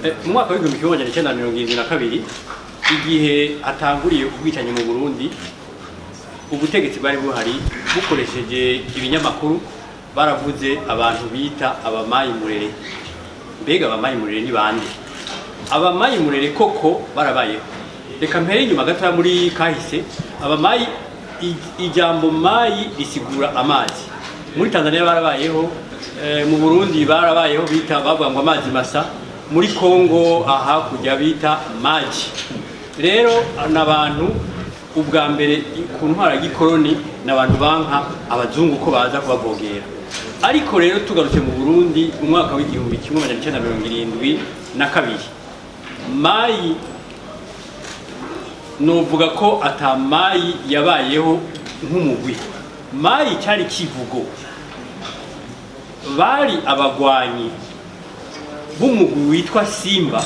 Mu mwaka w'1972, igihe hatanguriye ubwicanyi mu Burundi, ubutegetsi bwari buhari bukoresheje ibinyamakuru baravuze abantu bita abamayi murere. Mbega abamayi murere ni bande? Abamayi murere koko barabayeho? Reka mpere inyuma gatoya muri kahise. Abamayi, ijambo mayi risigura amazi. Muri Tanzania barabayeho, mu Burundi barabayeho, bita, bavuga ngo amazi masa. Muri Kongo aha hakurya bita maji. Rero n'abantu ubwa mbere ku ntwara y'igikoroni, n'abantu banka abazungu ko baza kubavogera. Ariko rero tugarutse mu Burundi mu mwaka w'1972, mayi novuga ko ata mayi yabayeho nk'umugwi. Mayi cyari kivugo, bari abagwanyi b'umugwi witwa Simba.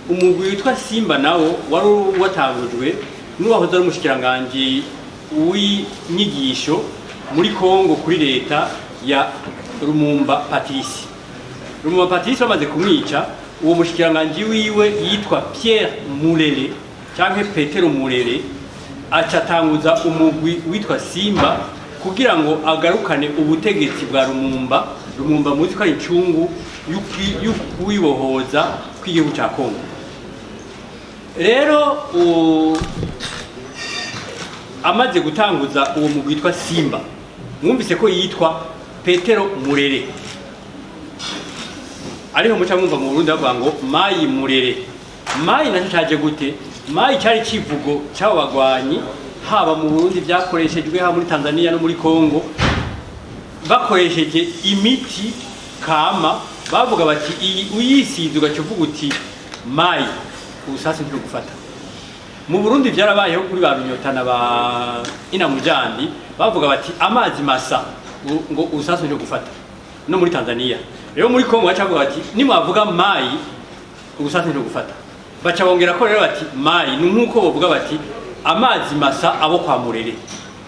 Umugwi witwa Simba nawo wari watangujwe n'uwahoze ari umushikiranganji w'inyigisho muri Kongo kuri leta ya Lumumba Patrice. Lumumba Patrice bamaze kumwica, uwo mushikiranganji wiwe yitwa Pierre Murere canke Petero Murere aca atanguza umugwi witwa Simba kugira ngo agarukane ubutegetsi bwa Lumumba. Lumumba muzi ko ari incungu y'ukwibohoza kw'igihugu ca Kongo. Rero amaze gutanguza uwo mugwi witwa Simba, mwumvise ko yitwa Petero Murere, ariho muca mwumva mu Burundi bavuga ngo mayi murere. Mayi nacyo caje gute? Mayi cyari kivugo cy'abo bagwanyi, haba mu Burundi byakoreshejwe, haba muri Tanzania no muri Kongo. Bakoresheje imiti kama, bavuga bati iyi uyisize ugaca uvuga uti mayi, ubusasi ntirugufata. Mu Burundi byarabayeho kuri ba Runyotana, ba Inamujandi, bavuga bati amazi masa, ngo ubusasu ntirugufata. No muri Tanzania rero, muri Kongo baca bavuga bati nimwavuga mayi, ubusasu ntirugufata. Baca bongera ko rero bati mayi ni nk'uko bavuga bati amazi masa abo kwa Murere.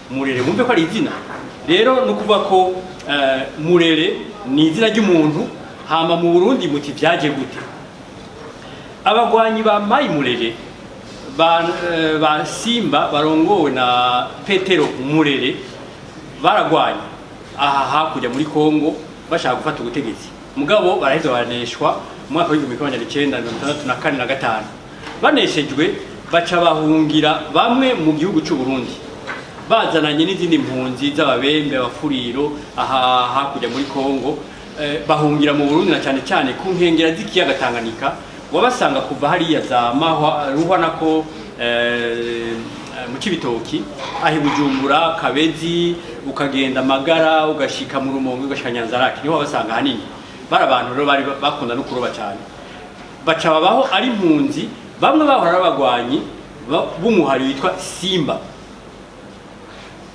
Murere mwumve ko ari izina. Rero ni ukuvuga ko Murere ni izina ry'umuntu. Hama mu Burundi muti vyaje gute? Abagwanyi ba mayi murere ba Simba barongowe na Petero Murere baragwanye aha hakurya muri Kongo bashaka gufata ubutegetsi, mugabo baraheza baraneshwa mu mwaka w'1964 na gatanu. Baneshejwe, baca bahungira bamwe mu gihugu c'u Burundi, bazananye n'izindi mpunzi z'Ababembe, Abafuriro aha hakurya muri Kongo. Bahungira mu Burundi na cyane cyane ku nkengera z'ikiyaga Tanganyika. Wabasanga kuva hariya za Mahwa, Ruhwa nako, mu Cibitoki, aho i Bujumbura, Kabezi, ukagenda Magara, ugashika mu Rumonge, ugashika Nyanzarake, niho wabasanga hanini. Bari abantu rero bari bakunda no kuroba cyane. Baca babaho ari impunzi. Bamwe bahora ari abagwanyi b'umuhari witwa Simba,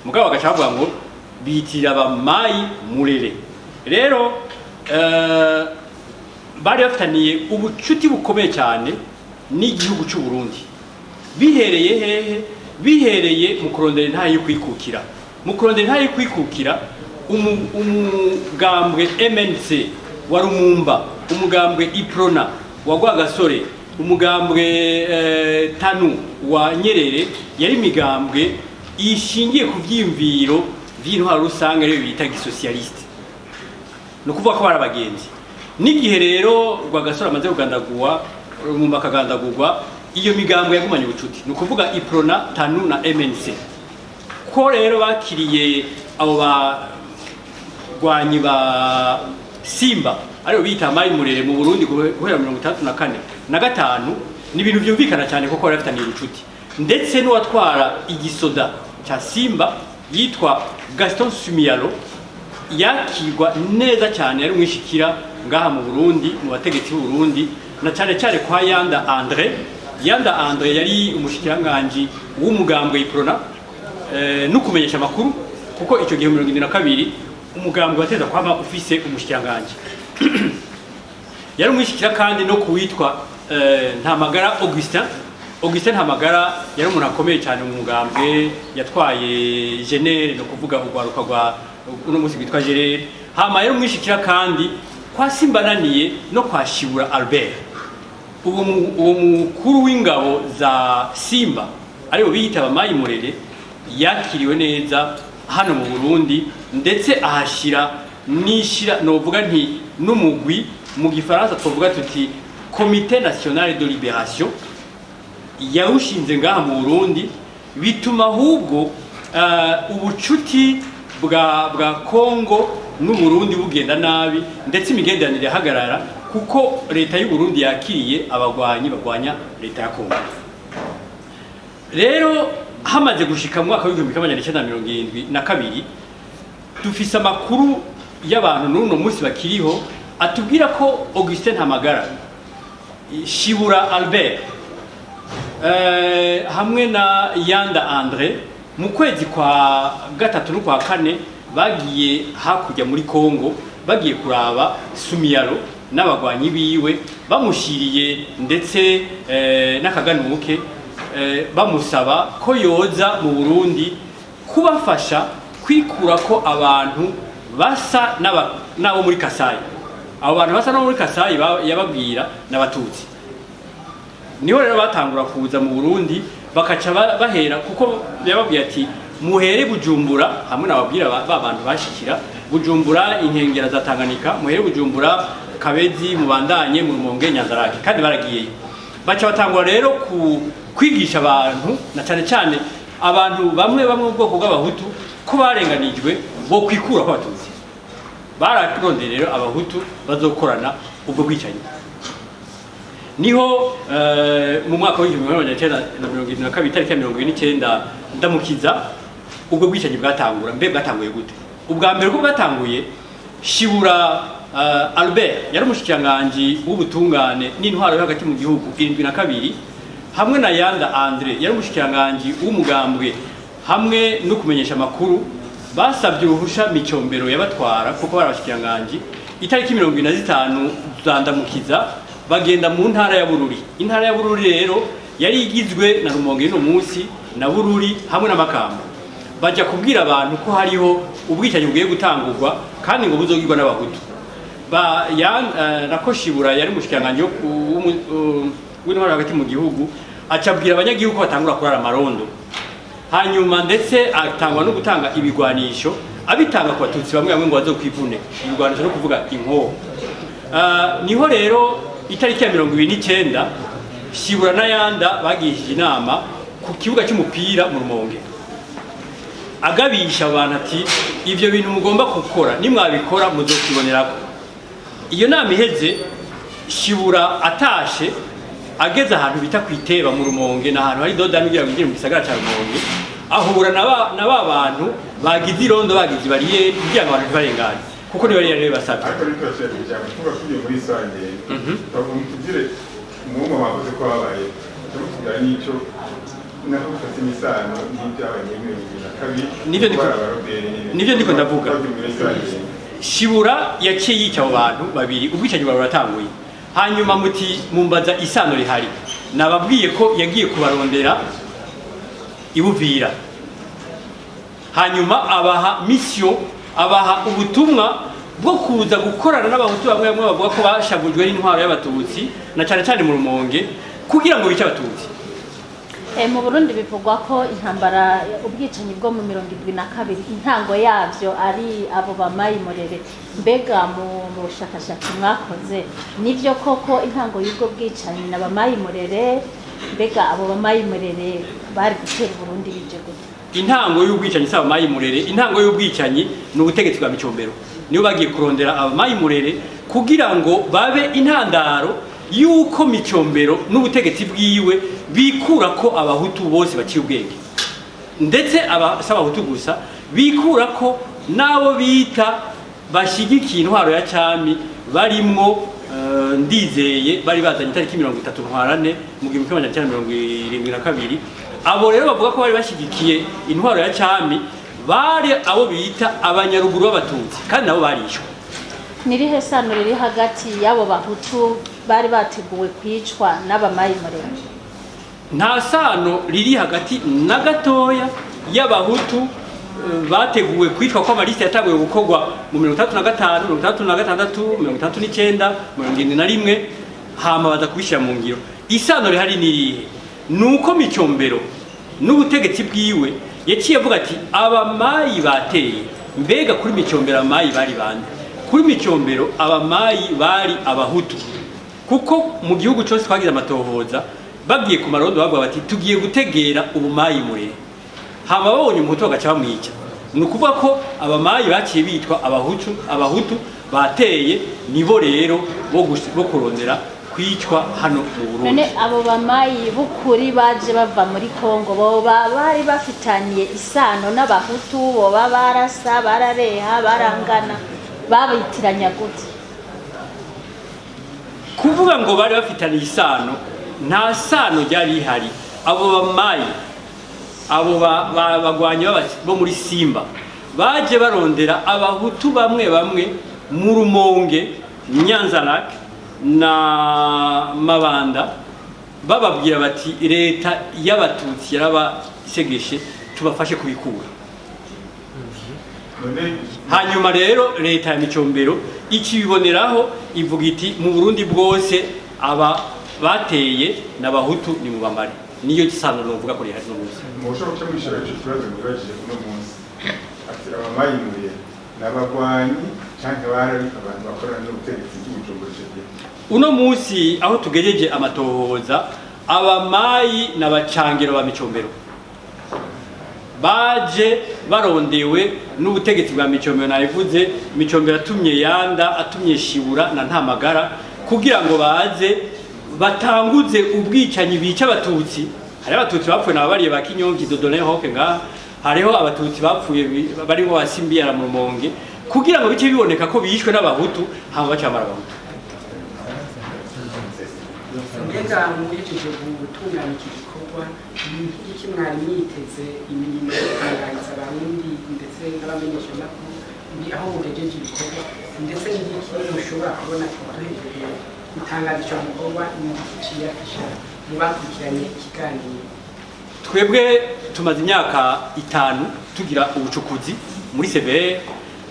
mugabo bagaca bavuga ngo bitirira abamayi murere. Rero bari bafitaniye ubucuti bukomeye cyane n'igihugu cy'u Burundi. Bihereye hehe? Bihereye mu kurondera intahe yo kwikukira. Mu kurondera intahe yo kwikukira, umugambwe MNC wa Lumumba, umugambwe Uprona wa Rwagasore, umugambwe Tanu wa Nyerere, yari imigambwe ishingiye ku vyiyumviro vy'intwaro rusange, ariyo bita gisocialiste. Ni ukuvuga ko bari abagenzi. N'igihe rero Rwagasore amaze kugandagurwa, Lumumba akagandagurwa, iyo migambwe yagumanye ubucuti, ni ukuvuga Uprona, Tanu na MNC. Ko rero bakiriye abo bagwanyi ba Simba, aribo bita mayi murere, mu Burundi guhera 64 na gatanu, ni ibintu byumvikana cyane kuko bari bafitaniye ubucuti. Ndetse n'uwatwara igisoda cya Simba yitwa Gaston Sumiyaro yakirwa neza cyane, yari umwishikira ngaha mu Burundi, mu bategetsi b'u Burundi, na cyane cyane kwa Yanda Andre. Yanda Andre yari umushikiranganji w'umugambwe Uprona no kumenyesha amakuru, kuko icyo gihe 72 umugambwe wateza kwama ufise umushikiranganji. Yari umwishikira kandi no kuwitwa Ntamagara Augustin. Augustin Ntamagara yari umuntu akomeye cyane mu mugambwe, yatwaye GNR, no kuvuga urwaruka rwa uno munsi rwitwa GRR. Hama yari umwishikira kandi kwa Simbananiye no kwa Shibura Albert. Uwo mukuru w'ingabo za Simba, aribo biyita Abamayi Murere, yakiriwe neza hano mu Burundi, ndetse ahashira nishira novuga nti n'umugwi, mu gifaransa twavuga tuti Comité National de Libération, yawushinze ngaha mu Burundi. Bituma ahubwo ubucuti bwa Kongo n'Uburundi bugenda nabi, ndetse imigenderanire ihagarara, kuko leta y'u Burundi yakiriye abagwanyi bagwanya leta ya Kongo. Rero hamaze gushika mu mwaka w'1972, dufise amakuru y'abantu n'uno munsi bakiriho atubwira ko Augustin Ntamagara, Shibura Albert, hamwe na Yanda Andre, mu kwezi kwa gatatu n'ukwa kane bagiye hakurya muri Kongo, bagiye kuraba Sumiyaro n'abagwanyi biwe, bamushiriye ndetse n'akaganuke, bamusaba ko yoza mu Burundi kubafasha kwikura ko abantu basa n'abo muri Kasayi. Abo bantu basa n'abo muri Kasayi yababwira n'Abatutsi. Niho rero batangura kuza mu Burundi, bakaca bahera, kuko yababwiye ati muhere Bujumbura, hamwe nababwira ba bantu bashikira Bujumbura, inkengera za Tanganyika, muhere Bujumbura, Kabezi, mubandanye mu Rumonge, Nyanzarake. Kandi baragiyeyo, baca batangura rero ku kwigisha abantu, na cyane cyane abantu bamwe bamwe mu bwoko bw'Abahutu, ko barenganijwe, bo kwikura ko Abatutsi. Bararondeye rero Abahutu bazokorana ubwo bwicanyi. Niho mu mwaka w'1972, itariki ya 29 Ndamukiza, ubwo bwicanyi bwatangura. Mbe bwatanguye gute? Ubwa mbere ko bwatanguye, Shibura Albert yari umushikiranganji w'ubutungane n'intwaro yo hagati mu gihugu 72, hamwe na Yanda Andre yari umushikiranganji w'umugambwe hamwe no kumenyesha amakuru, basabye uruhusha Micombero yabatwara, kuko bari abashikiranganji. Itariki 25 za Ndamukiza bagenda mu ntara ya Bururi. Intara ya Bururi rero yari igizwe na Rumonge y'uno munsi, na Bururi hamwe na Makamba. Bajya kubwira abantu ko hariho ubwicanyi bugiye gutangurwa, kandi ngo buzogirwa n'Abahutu. Ba ya nako Shibura yari umushikiranganji w'intwaro hagati mu gihugu, acabwira abanyagihugu ko batangura kurara amarondo. Hanyuma ndetse atangwa no gutanga ibigwanisho, abitanga ku Batutsi bamwe bamwe ngo bazokwivune, ibigwanisho no kuvuga inkoho. Niho rero itariki ya 29 Shibura n'Ayanda bagishije inama ku kibuga cy'umupira mu Rumonge, agabisha abantu ati ivyo bintu mugomba gukora, nimwabikora muzokibonerako. Iyo nama iheze, Shibura atashe, ageze ahantu bita kwiteba mu Rumonge, ni ahantu hari dodani kugira ngo winjire mu gisagara ca Rumonge, ahura na ba bantu bagize irondo, bagize bariyeri kugira ngo abantu ntibarengane, kuko ni bariyeri basabye. Ariko ariko turashaka ijambo tuvuga tugiye muri rusange, bavuga tugire umwuma wavuze ko habaye, tuvuga n'icyo naho bifite isano n'ibyabaye muri 72. Nivyo Kuko abaroberi nyine. Nivyo ndiko ndavuga. Bagiye muri rusange. Shibura yaciye yica abo bantu babiri, ubwicanyi bwari buratanguye. Hanyuma muti mumbaza isano rihari, nababwiye ko yagiye kubarondera ibuvira, hanyuma abaha mission, abaha ubutumwa bwo kuza gukorana n'Abahutu bamwe bamwe bavuga ko bashavujwe n'intwaro y'Abatutsi, na cyane cyane mu Rumonge, kugira ngo bice Abatutsi. Mu Burundi bivugwa ko intambara, ubwicanyi bwo mu 72, intango yavyo ari abo bamayi Murere. Mbega mu bushakashatsi mwakoze, nivyo koko intango y'ubwo bwicanyi na bamayi Murere? Mbega abo bamayi Murere bari gutera Burundi bije gute? Intango y'ubwicanyi si Abamayi Murere. Intango y'ubwicanyi ni ubutegetsi bwa Micombero. Nibo bagiye kurondera Abamayi Murere kugira ngo babe intandaro y'uko Micombero n'ubutegetsi bwiwe bikura ko Abahutu bose baciye ubwenge, ndetse aba si Abahutu gusa, bikura ko n'abo bita bashyigikiye intwaro ya cami, barimwo Ndizeye bari bazanye itariki 30 Ntwarante mu 1972. Abo rero bavuga ko bari bashyigikiye intwaro ya cami bari abo bita Abanyaruguru b'Abatutsi, kandi nabo barishwe. Nirihe sano riri hagati y'abo Bahutu bari bateguwe kwicwa n'abamayi Murere? Nta sano riri hagati na gatoya y'Abahutu bateguwe kwicwa, ko amaliste yatanguye gukorwa mu 35, 36, 69, 71. Hama baza kubishyira mu ngiro. Isano rihari ni irihe? Ni uko Micombero n'ubutegetsi bwiwe yaciye avuga ati: "Abamayi bateye." Mbega kuri Micombero abamayi bari bande? Kuri Micombero abamayi bari abahutu, kuko mu gihugu cyose twagize amatohoza, bagiye ku marondo bavuga bati: "Tugiye gutegera ubumayi murere." Hama babonye umuhutu bagaca bamwica. Ni ukuvuga ko abamayi baciye bitwa abahutu. Abahutu bateye nibo rero bo kurondera kwicwa hano mu Burundi. None abo bamayi b'ukuri baje bava muri Kongo boba bari bafitaniye isano n'abahutu? Boba barasa, barareha, barangana? Babitiranya gute? Kuvuga ngo bari bafitaniye isano, nta sano ryari rihari. Abo bamayi, abo bagwanyi bo muri Simba baje barondera abahutu bamwe bamwe mu Rumonge, Nyanzarake na Mabanda, bababwira bati: "Leta y'abatutsi yarabasegeshe, tubafashe kubikura." None Hanyuma rero leta ya Micombero ikibiboneraho, ivuga iti: "Mu Burundi bwose aba bateye n'abahutu, ni mu bamare." Niyo sano novuga ko rihari no munsi. Mushobora guca mwishura ico kibazo mwibajije uno munsi, ati abamayimuye ni abagwanyi canke bari abantu bakorana n'ubutegetsi bw'Ubujumbura ico gihe? Uno munsi aho tugejeje amatohoza, abamayi n'abacangero ba Micombero baje barondewe n'ubutegetsi bwa Micombero. Nabivuze, Micombero atumye Yanda, atumye Shibura na Ntamagara kugira ngo baze batanguze ubwicanyi, bica abatutsi. Hariho abatutsi bapfuye nababariye ba Kinyomvyi Dodone Hoke ngaha, hariho abatutsi bapfuye barimo basimbiyara mu Rumonge, kugira ngo bice biboneka ko bishwe n'abahutu, hama bacamara abahutu. Mbega muhejeje gutunganya iki gikorwa, ni iki mwari mwiteze imirimo yo gutangariza abarundi ndetse n'abamenyeshamakuru mbi aho mugejeje ibikorwa, ndetse n'igiki mushobora kubona duhejeje gutangaza ico gikorwa, ni igiki ciyafisha mu bakurikiranye ikiganiro? Twebwe tumaze imyaka 5 tugira ubucukuzi muri CVR.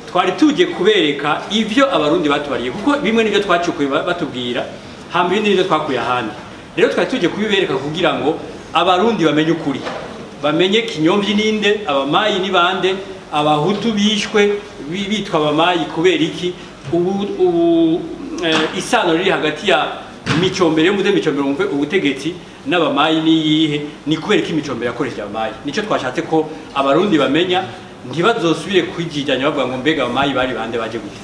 Twari tuje kubereka ivyo abarundi batubariye, kuko bimwe nivyo twacukuye batubwira, hamba ibindi nivyo twakuye ahandi. Rero twari tuje kubibereka kugira ngo abarundi bamenye ukuri, bamenye Kinyomvyi ninde, abamayi ni bande, abahutu bishwe bitwa abamayi kubera iki, ubu isano riri hagati ya Micombero yo muze Micombero wumve ubutegetsi n'abamayi niyihe, ni kubera ko Imicombero yakoresheje abamayi. Nico twashatse ko abarundi bamenya, ntibazosubire kwijijanya bavuga ngo: "Mbega abamayi bari bande, baje gute?"